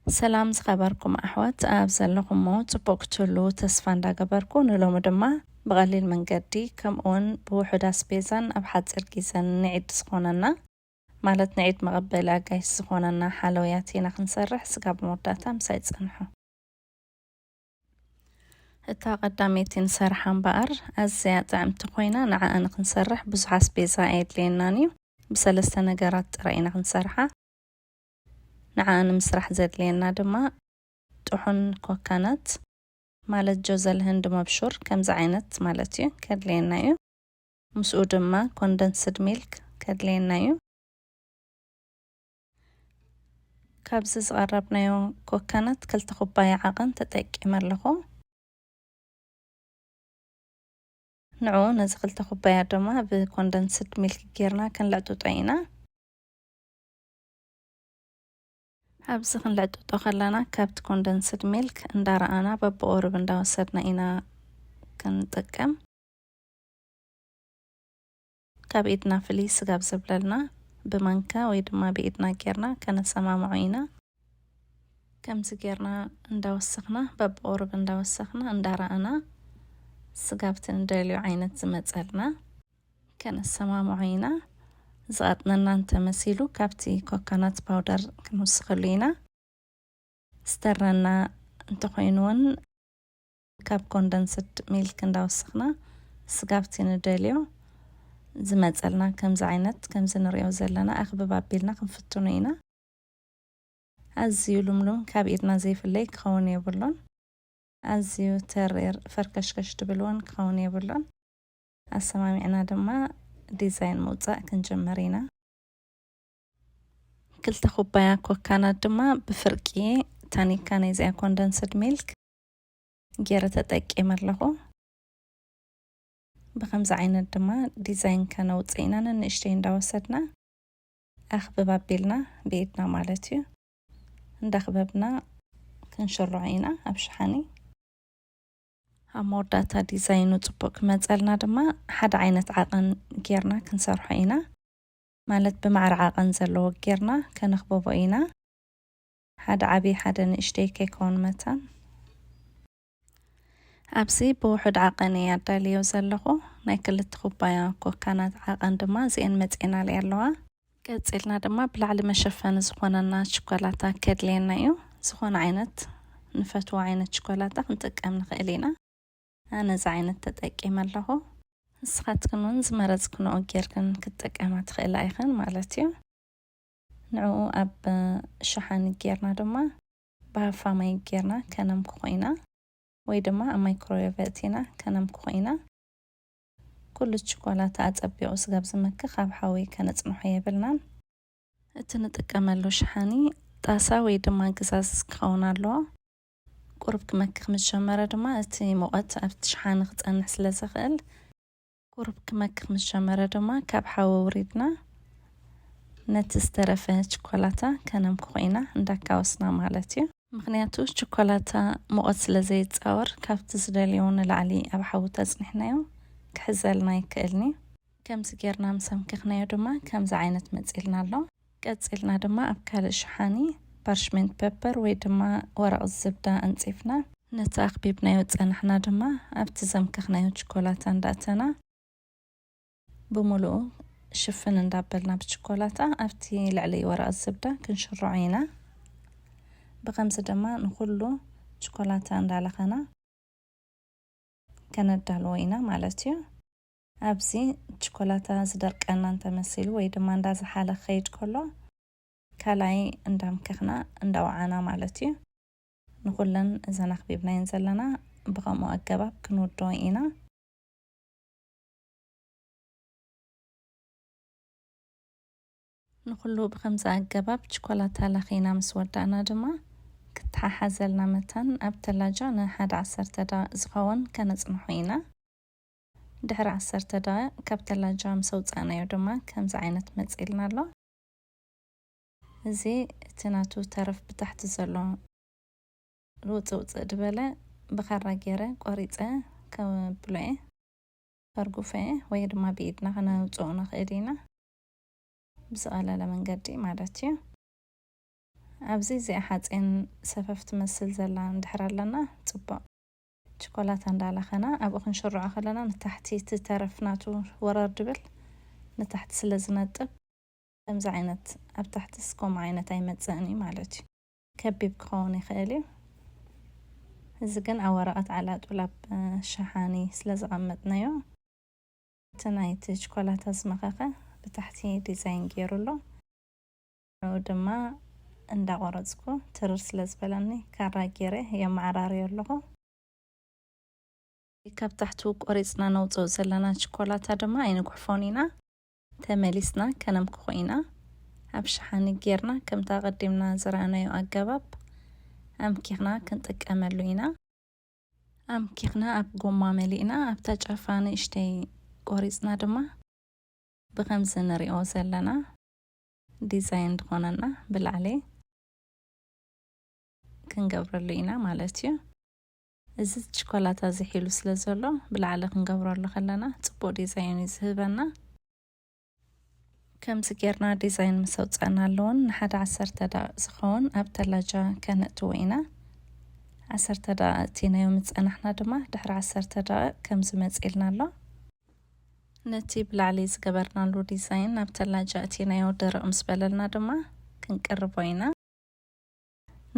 ሰላም ዝኸበርኩም ኣሕዋት፣ ኣብ ዘለኹሞ ጽቡቕ ክትህሉ ተስፋ እንዳገበርኩ፣ ንሎሚ ድማ ብቐሊል መንገዲ ከምኡውን ብውሑድ ኣስቤዛን ኣብ ሓጺር ግዜን ንዒድ ዝኾነና፣ ማለት ንዒድ መቐበሊ ኣጋይሽ ዝኾነና ሓለውያት ኢና ክንሰርሕ። ስጋብ መወዳእታ ምሳይ ጽንሑ። እታ ቀዳመይቲ ንሰርሓ እምበኣር ኣዝያ ጥዕምቲ ኮይና፣ ንዓኣ ንክንሰርሕ ብዙሕ ኣስቤዛ ኣየድልየናን እዩ። ብሰለስተ ነገራት ጥራይ ኢና ክንሰርሓ። ንዓኣ ንምስራሕ ዘድልየና ድማ ጥሑን ኮካናት፣ ማለት ጆዘል ህንድ መብሹር ከምዚ ዓይነት ማለት እዩ፣ ከድልየና እዩ። ምስኡ ድማ ኮንደንስድ ሚልክ ከድልየና እዩ። ካብዚ ዝቐረብናዮ ኮካናት ክልተ ኩባያ ዓቐን ተጠቂመ ኣለኹ። ንዑ ነዚ ክልተ ኩባያ ድማ ብኮንደንስድ ሚልክ ጌርና ክንልዕጥጦ ኢና። ኣብዚ ክንልዕጥጦ ከለና ካብቲ ኮንደንስድ ሚልክ እንዳረኣና በብቁሩብ እንዳወሰድና ኢና ክንጥቀም። ካብ ኢድና ፍልይ ስጋብ ዝብለልና ብማንካ ወይ ድማ ብኢድና ጌርና ከነሰማምዖ ኢና። ከምዚ ጌርና እንዳወሰኽና፣ በብቁሩብ እንዳወሰኽና እንዳረኣና፣ ስጋብቲ ንደልዮ ዓይነት ዝመጸልና ከነሰማምዖ ኢና። ዝቐጥነና እንተመሲሉ ካብቲ ኮኮናት ፓውደር ክንውስኸሉ ኢና። ዝተረና እንተኾይኑ እውን ካብ ኮንደንስድ ሚልክ እንዳወሰኽና ስጋብቲ ንደልዮ ዝመጸልና ከምዚ ዓይነት፣ ከምዚ ንሪኦ ዘለና ኣኽብብ ኣቢልና ክንፍትኖ ኢና። ኣዝዩ ልምሉም፣ ካብ ኢድና ዘይፍለይ ክኸውን የብሉን። ኣዝዩ ተሪር፣ ፈርከሽከሽ ድብል እውን ክኸውን የብሉን። ኣሰማሚዕና ድማ ዲዛይን ምውጻእ ክንጅምር ኢና። ክልተ ኩባያ ኮካናት ድማ ብፍርቂ ታኒካ ናይዚኣ ኮንደንስድ ሚልክ ገይረ ተጠቂመ ኣለኹ። ብኸምዚ ዓይነት ድማ ዲዛይን ከነውፅእ ኢና። ነንእሽተይ እንዳወሰድና ኣኽብብ ኣቢልና ብኢድና ማለት እዩ። እንዳኽበብና ክንሽርዖ ኢና ኣብ ሸሓኒ። ኣብ መወዳእታ ዲዛይኑ ጽቡቕ ክመጸልና ድማ ሓደ ዓይነት ዓቐን ጌርና ክንሰርሖ ኢና። ማለት ብማዕረ ዓቐን ዘለዎ ጌርና ከነኽብቦ ኢና። ሓደ ዓቢ ሓደ ንእሽተይ ከይከውን መታን። ኣብዚ ብውሑድ ዓቐን እየ ኣዳልዮ ዘለኹ። ናይ ክልተ ኩባያ ኮካናት ዓቐን ድማ እዚአን መጺኤናለይ ኣለዋ። ቀጺልና ድማ ብላዕሊ መሸፈኒ ዝኾነና ችኮላታ ከድልየና እዩ። ዝኾነ ዓይነት ንፈትዎ ዓይነት ችኮላታ ክንጥቀም ንኽእል ኢና። ኣነ እዚ ዓይነት ተጠቂመ ኣለኹ። ንስኻትክን እውን ዝመረጽክንኦ ጌርክን ክትጥቀማ ትኽእላ ኢኽን ማለት እዩ። ንዕኡ ኣብ ሸሓኒ ጌርና ድማ ብሃፋ ማይ ጌርና ከነምክኾ ኢና፣ ወይ ድማ ኣብ ማይክሮዌቭ ኣእቲና ከነምክኾ ኢና። ኩሉ ችኮላታ ኣጸቢቑ ስጋብ ዝመክኽ ኣብ ሓዊ ከነጽንሖ የብልናን። እቲ ንጥቀመሉ ሸሓኒ ጣሳ ወይ ድማ ግዛዝ ክኸውን ኣለዎ። ቁሩብ ክመክኽ ምስ ጀመረ ድማ እቲ ሙቐት ኣብቲ ሸሓኒ ክጸንሕ ስለ ዝኽእል፣ ቁሩብ ክመክኽ ምስ ጀመረ ድማ ካብ ሓዊ ኣውሪድና ነቲ ዝተረፈ ችኮላታ ከነምክኾ ኢና፣ እንዳካወስና ማለት እዩ። ምኽንያቱ ችኮላታ ሙቐት ስለ ዘይጻወር ካብቲ ዝደልዮ ንላዕሊ ኣብ ሓዊ ተጽኒሕናዮ ክሕዘልና ኣይክእልን እዩ። ከምዚ ጌርና ምስ ኣምከኽናዮ ድማ ከምዚ ዓይነት መጺልና ኣሎ። ቀጺልና ድማ ኣብ ካልእ ሸሓኒ ፓርሽመንት ፔፐር ወይ ድማ ወረቕ ዝብዳ ኣንጺፍና ነቲ ኣኽቢብናዮ ዝጸናሕና ድማ ኣብቲ ዘምከኽናዮ ችኮላታ እንዳእተና ብምሉኡ ሽፍን እንዳበልና ብችኮላታ ኣብቲ ልዕሊ ወረቐት ዝብዳ ክንሽርዖ ኢና። ብኸምዚ ድማ ንኹሉ ችኮላታ እንዳለኸና ከነዳልዎ ኢና ማለት እዩ። ኣብዚ ችኮላታ ዝደርቀና እንተመሲሉ ወይ ድማ እንዳዝሓለ ክኸይድ ከሎ ካልኣይ እንዳምከኽና እንዳወዓና ማለት እዩ። ንኹለን እዘን ኣኽቢብናየን ዘለና ብኸምኡ ኣገባብ ክንውድኦ ኢና። ንኹሉ ብኸምዚ ኣገባብ ችኮላታ ለኺና ምስ ወዳእና ድማ ክተሓሓዘልና መታን ኣብ ተላጃ ንሓደ ዓሰርተ ደቂቕ ዝኸውን ከነጽንሖ ኢና። ድሕሪ ዓሰርተ ደቂቕ ካብ ተላጃ ምስ ኣውጻእናዮ ድማ ከምዚ ዓይነት መጺልና ኣሎ። እዚ እቲ ናቱ ተረፍ ብታሕቲ ዘሎ ውጽእ ውጽእ ዝበለ ብኻራ ገይረ ቆሪጸ ከብሎ እየ፣ ከርጉፎ እየ፣ ወይ ድማ ብኢድና ከነውጽኦ ንኽእል ኢና፣ ብዝቐለለ መንገዲ ማለት እዩ። ኣብዚ እዚኣ ሓፂን ሰፈፍ ትመስል ዘላ እንድሕር ኣለና፣ ፅቡቕ። ቸኮላታ እንዳላኸና ኣብኡ ክንሽርዖ ከለና፣ ንታሕቲ እቲ ተረፍ ናቱ ወረር ድብል፣ ንታሕቲ ስለ ዝነጥብ፣ ከምዚ ዓይነት ኣብ ታሕትስ ከምኡ ዓይነት ኣይመፅእን እዩ ማለት እዩ። ከቢብ ክኸውን ይኽእል እዩ። እዚ ግን ኣብ ወረቐት ዓላጡል ኣብ ሸሓኒ ስለ ዘቐመጥናዮ፣ እቲ ናይቲ ቸኮላታ ዝመኸኸ ብታሕቲ ዲዛይን ገይሩ ኣሎ። ንኡ ድማ እንዳቆረፅኩ ትርር ስለ ዝበለኒ፣ ካራ ገይረ የመዓራርዮ ኣለኹ። ካብ ታሕቱ ቆሪፅና ነውፅኦ ዘለና ቸኮላታ ድማ ኣይንጉሕፎን ኢና። ተመሊስና ከነምክኾ ኢና። ኣብ ሸሓኒ ጌርና፣ ከምታ ቀዲምና ዝረኣናዮ ኣገባብ ኣምኪኽና ክንጥቀመሉ ኢና። ኣምኪኽና ኣብ ጎማ መሊእና፣ ኣብታ ጫፋ ንእሽተይ ቆሪፅና ድማ ብኸምዚ ንሪኦ ዘለና ዲዛይን ዝኾነና ብላዕሊ ክንገብረሉ ኢና ማለት እዩ። እዚ ቸኮላታ ዝሒሉ ስለ ዘሎ፣ ብላዕሊ ክንገብረሉ ከለና ጽቡቕ ዲዛይን እዩ ዝህበና። ከምዚ ጌርና ዲዛይን ምስ ኣውጻእናሉ እውን፣ ንሓደ ዓሰርተ ደቂቕ ዝኸውን ኣብ ተላጃ ከነእትዎ ኢና። ዓሰርተ ደቂቕ ኣእቲናዮ ምስ ጸናሕና ድማ፣ ድሕሪ ዓሰርተ ደቂቕ ከምዚ መጺእልና ኣሎ። ነቲ ብላዕሊ ዝገበርናሉ ዲዛይን ናብ ተላጃ ኣእቲናዮ ደረቕ ምስ በለልና ድማ፣ ክንቅርቦ ኢና።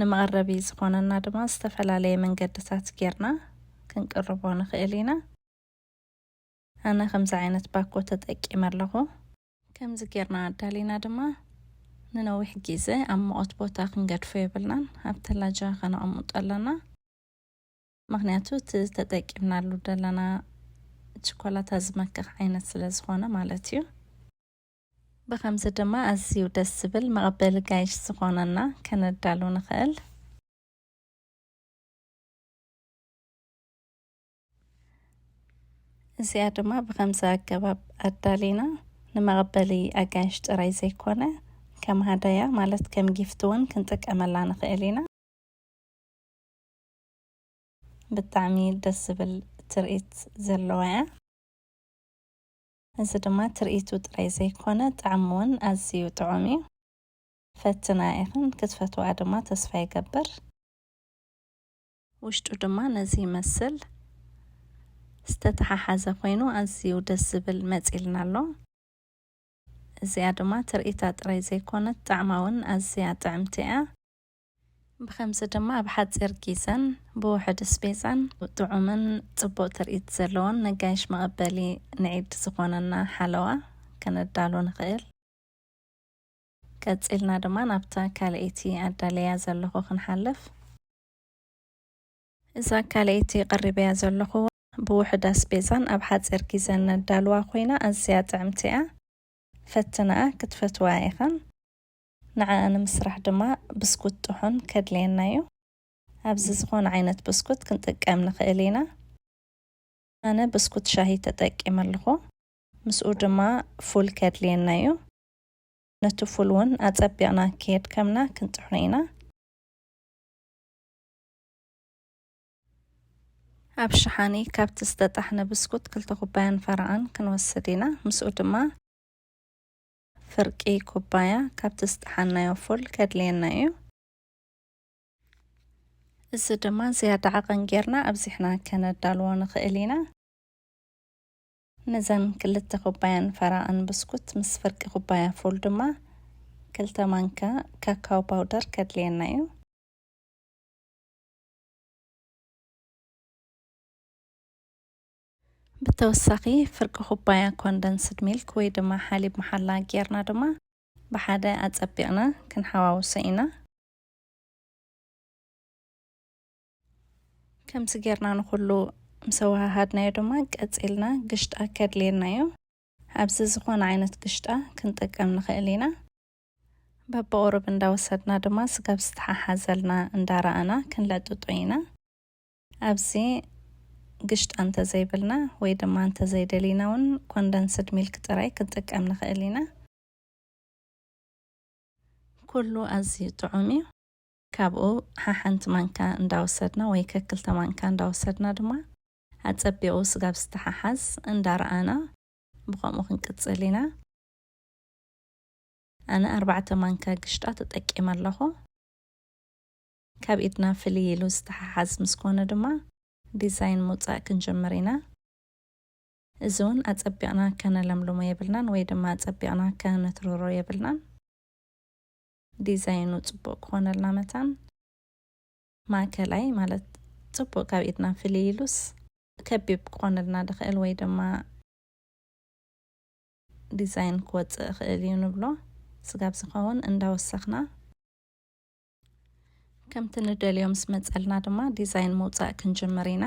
ንመቐረቢ ዝኾነና ድማ ዝተፈላለየ መንገድታት ጌርና ክንቅርቦ ንኽእል ኢና። ኣነ ከምዚ ዓይነት ባኮ ተጠቂመ ኣለኹ። ከምዚ ጌርና ኣዳሊና ድማ ንነዊሕ ግዜ ኣብ ሙቐት ቦታ ክንገድፎ የብልናን። ኣብ ተላጃ ከነቐምጦ ኣለና። ምኽንያቱ እቲ ተጠቂምናሉ ዘለና ቸኮላታ ዝመክኽ ዓይነት ስለ ዝኾነ ማለት እዩ። ብኸምዚ ድማ ኣዝዩ ደስ ዝብል መቐበሊ ጋይሽ ዝኾነና ከነዳሉ ንኽእል። እዚኣ ድማ ብኸምዚ ኣገባብ ኣዳሊና ንመቐበሊ ኣጋይሽ ጥራይ ዘይኮነ፣ ከም ሃዳያ ማለት ከም ጊፍት እውን ክንጥቀመላ ንኽእል ኢና። ብጣዕሚ ደስ ዝብል ትርኢት ዘለዋ እያ። እዚ ድማ ትርኢቱ ጥራይ ዘይኮነ፣ ጣዕሙ እውን ኣዝዩ ጥዑም እዩ። ፈትና ኢኽን ክትፈትዋ ድማ ተስፋ ይገብር። ውሽጡ ድማ ነዚ ይመስል። ዝተተሓሓዘ ኮይኑ ኣዝዩ ደስ ዝብል መጺልና ኣሎ። እዚኣ ድማ ትርኢታ ጥራይ ዘይኮነት፣ ጣዕማ እውን ኣዝያ ጥዕምቲ እያ። ብኸምዚ ድማ ኣብ ሓጺር ግዜን ብውሑድ ኣስቤዛን ጥዑምን ጽቡቕ ትርኢት ዘለዎን ነጋይሽ መቐበሊ ንዒድ ዝኾነና ሓለዋ ከነዳሉ ንኽእል። ቀጺልና ድማ ናብታ ካልኣይቲ ኣዳለያ ዘለኹ ክንሓልፍ። እዛ ካልኣይቲ ቀሪበያ ዘለኹ ብውሑድ ኣስቤዛን ኣብ ሓጺር ግዜን ነዳልዋ ኮይና ኣዝያ ጥዕምቲ እያ። ፈትንኣ ክትፈትዋ ኢኽን። ንዓኣ ንምስራሕ ድማ ብስኩት ጥሑን ከድልየና እዩ። ኣብዚ ዝኾነ ዓይነት ብስኩት ክንጥቀም ንኽእል ኢና። ኣነ ብስኩት ሻሂ ተጠቂመ ኣለኹ። ምስኡ ድማ ፉል ከድልየና እዩ። ነቲ ፉል እውን ኣጸቢቕና ከየድከምና ክንጥሕኖ ኢና። ኣብ ሸሓኒ ካብቲ ዝተጣሕነ ብስኩት ክልተ ኩባያን ፈረቓን ክንወስድ ኢና። ምስኡ ድማ ፍርቂ ኩባያ ካብቲ ዝጠሓናዮ ፉል ከድልየና እዩ። እዚ ድማ ዝያዳ ዓቐን ጌርና ኣብዚሕና ከነዳልዎ ንኽእል ኢና። ነዘን ክልተ ኩባያን ፈረቓን ብስኩት ምስ ፍርቂ ኩባያ ፉል ድማ ክልተ ማንካ ካካው ፓውደር ከድልየና እዩ። ብተወሳኺ ፍርቂ ኩባያ ኮንደንስድ ሚልክ ወይ ድማ ሓሊብ መሓላ ጌርና ድማ ብሓደ ኣጸቢቕና ክንሓዋውሶ ኢና። ከምዚ ጌርና ንኹሉ ምስ ኣወሃሃድናዮ ድማ ቀጺልና ግሽጣ ከድልየና እዩ። ኣብዚ ዝኾነ ዓይነት ግሽጣ ክንጥቀም ንኽእል ኢና። በብቑሩብ እንዳወሰድና ድማ ስጋብ ዝተሓሓዘልና እንዳረኣና ክንለጥጦ ኢና። ኣብዚ ግሽጣ እንተዘይብልና ወይ ድማ እንተዘይደሊና እውን ኮንደንስድ ሚልክ ጥራይ ክንጥቀም ንኽእል ኢና። ኩሉ ኣዝዩ ጥዑም እዩ። ካብኡ ሓሓንቲ ማንካ እንዳወሰድና ወይ ከክልተ ማንካ እንዳወሰድና ድማ ኣጸቢቑ ስጋብ ዝተሓሓዝ እንዳረኣና ብኸምኡ ክንቅጽል ኢና። ኣነ ኣርባዕተ ማንካ ግሽጣ ተጠቂመ ኣለኹ። ካብ ኢድና ፍልይ ኢሉ ዝተሓሓዝ ምስ ኮነ ድማ ዲዛይን ምውጻእ ክንጀምር ኢና። እዚ እውን ኣጸቢቕና ከነለምልሞ የብልናን ወይ ድማ ኣጸቢቕና ከነትርሮ የብልናን። ዲዛይኑ ጽቡቕ ክኾነልና መታን ማእከላይ ማለት ጽቡቕ ካብ ኢድና ፍልይ ኢሉስ ከቢብ ክኾነልና ድኽእል ወይ ድማ ዲዛይን ክወጽእ ይኽእል እዩ ንብሎ። ስጋብ ዝኸውን እንዳወሰኽና ከምቲ ንደልዮ ምስ መጸልና ድማ ዲዛይን ምውጻእ ክንጅምር ኢና።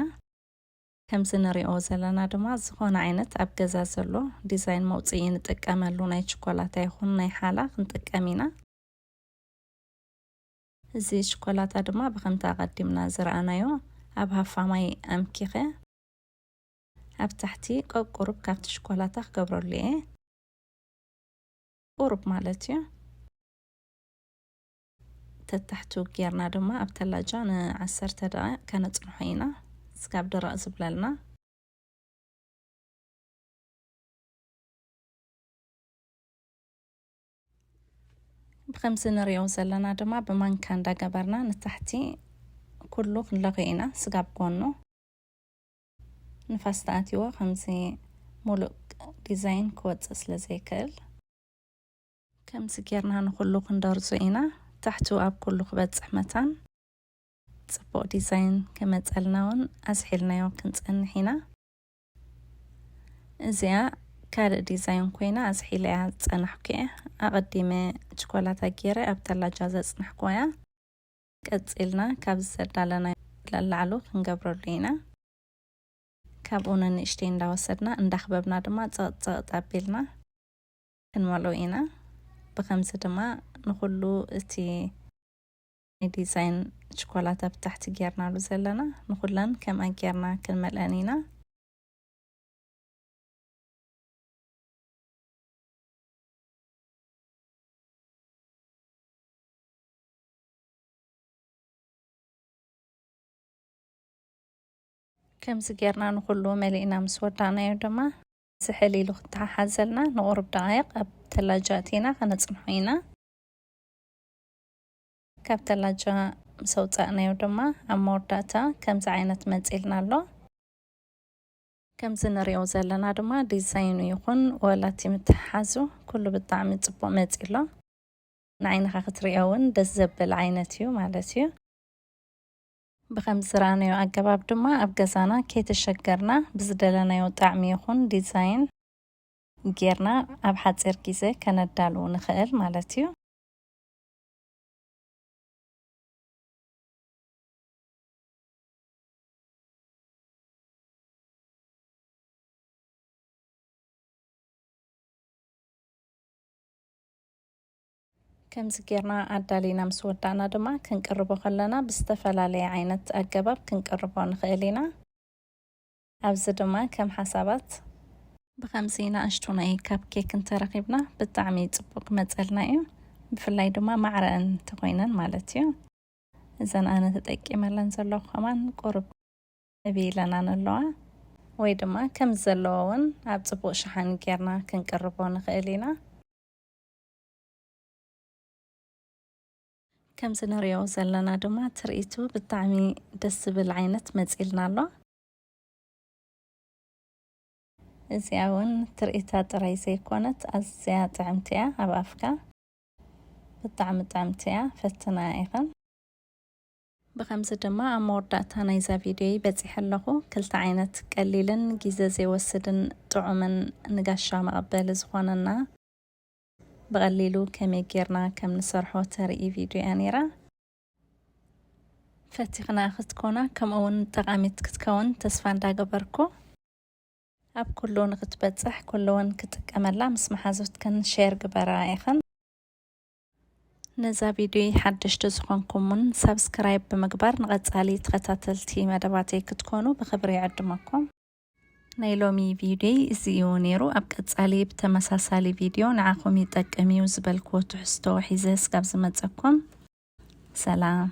ከምዚ ንሪኦ ዘለና ድማ ዝኾነ ዓይነት ኣብ ገዛ ዘሎ ዲዛይን መውጽኢ ንጥቀመሉ ናይ ችኮላታ ይኹን ናይ ሓላ ክንጥቀም ኢና። እዚ ችኮላታ ድማ ብኸምቲ ኣቐዲምና ዝረኣናዮ ኣብ ሃፋ ማይ ኣምኪኸ ኣብ ታሕቲ ቀቁሩብ ካብቲ ሽኮላታ ክገብረሉ እየ። ቁሩብ ማለት እዩ። ተታሕቱ ጌርና ድማ ኣብ ተላጃ ንዓሰርተ ደቂቕ ከነጽንሖ ኢና። ስጋብ ደረቕ ዝብለልና። ብኸምዚ ንሪኦ ዘለና ድማ ብማንካ እንዳገበርና ንታሕቲ ኩሉ ክንለኽዮ ኢና። ስጋብ ጎኑ ንፋስ ተኣትዎ ከምዚ ሙሉእ ዲዛይን ክወጽእ ስለ ዘይክእል፣ ከምዚ ጌርና ንኹሉ ክንደርዞ ኢና። ታሕቱ ኣብ ኩሉ ክበጽሕ መታን ጽቡቕ ዲዛይን ክመጸልና እውን ኣዝሒልናዮ ክንጸንሕ ኢና። እዚኣ ካልእ ዲዛይን ኮይና ኣዝሒለያ ዝጸናሕኩ እየ። ኣቐዲመ ችኮላታ ገይረ ኣብ ተላጃ ዘጽናሕኩዋ እያ። ቀጺልና ካብዚ ዘዳለናዮ ለላዕሉ ክንገብረሉ ኢና። ካብኡ ንንእሽተይ እንዳወሰድና እንዳኽበብና ድማ ጸቕጥ ጸቕጥ ኣቢልና ክንመልኦ ኢና። ብኸምዚ ድማ ንኹሉ እቲ ናይ ዲዛይን ችኮላታ ብታሕቲ ጌርናሉ ዘለና ንኹለን ከምኣ ጌርና ክንመልአን ኢና። ከምዚ ጌርና ንኹሉ መሊእና ምስ ወዳእናዮ ድማ ዝሕል ኢሉ ክተሓሓዘልና ንቑሩብ ደቓይቕ ኣብ ተላጃ ኣቲና ከነጽንሖ ኢና። ካብ ተላጃ ምስ ኣውጻእናዮ ድማ ኣብ መወዳእታ ከምዚ ዓይነት መጺልና ኣሎ። ከምዚ ንሪኦ ዘለና ድማ ዲዛይኑ ይኹን ወላ እቲ ምትሕሓዙ ኩሉ ብጣዕሚ ጽቡቕ መጺ ኣሎ። ንዓይንኻ ክትሪኦ እውን ደስ ዘብል ዓይነት እዩ ማለት እዩ። ብኸምዚ ዝረኣናዮ ኣገባብ ድማ ኣብ ገዛና ከይተሸገርና ብዝደለናዮ ጣዕሚ ይኹን ዲዛይን ጌርና ኣብ ሓጺር ግዜ ከነዳሉ ንኽእል ማለት እዩ። ከምዚ ጌርና ኣዳሊና ምስ ወዳእና ድማ ክንቅርቦ ከለና ብዝተፈላለየ ዓይነት ኣገባብ ክንቅርቦ ንኽእል ኢና። ኣብዚ ድማ ከም ሓሳባት ብኸምዚ ንኣሽቱ ናይ ካፕ ኬክ እንተረኺብና ብጣዕሚ ጽቡቕ ክመጸልና እዩ። ብፍላይ ድማ ማዕረአን እንተኾይነን ማለት እዩ። እዘን ኣነ ተጠቂመለን ዘለኹ ከማን ቁሩብ ዕብይ ኢለናን ኣለዋ። ወይ ድማ ከም ዘለዋ እውን ኣብ ጽቡቕ ሸሓኒ ጌርና ክንቅርቦ ንኽእል ኢና። ከምዚ ንሪኦ ዘለና ድማ ትርኢቱ ብጣዕሚ ደስ ዝብል ዓይነት መጺልና ኣሎ። እዚኣ እውን ትርኢታ ጥራይ ዘይኮነት ኣዝያ ጥዕምቲ እያ። ኣብ ኣፍካ ብጣዕሚ ጥዕምቲ እያ። ፈትና ኢኽን። ብኸምዚ ድማ ኣብ መወዳእታ ናይዛ ቪድዮይ በጺሐ ኣለኹ። ክልተ ዓይነት ቀሊልን ግዜ ዘይወስድን ጥዑምን ንጋሻ መቐበሊ ዝኾነና ብቐሊሉ ከመይ ጌርና ከም ንሰርሖ ተርኢ ቪድዮ እያ ነይራ። ፈቲኽና ክትኮና ከምኡ እውን ጠቓሚት ክትከውን ተስፋ እንዳገበርኩ፣ ኣብ ኩሉ ንክትበጽሕ ኩሉ እውን ክጥቀመላ ምስ መሓዙትክን ሼር ግበራ ኢኽን። ነዛ ቪድዮ ሓደሽቲ ዝኾንኩም እውን ሳብስክራይብ ብምግባር ንቐጻሊ ተኸታተልቲ መደባተይ ክትኮኑ ብኽብሪ ይዕድመኩም። ናይ ሎሚ ቪድዮይ እዚ እዩ ነይሩ። ኣብ ቀጻሊ ብተመሳሳሊ ቪድዮ ንዓኹም ይጠቅም እዩ ዝበልክዎ ትሕዝቶ ሒዘ ስጋብ ዝመጸኩም ሰላም።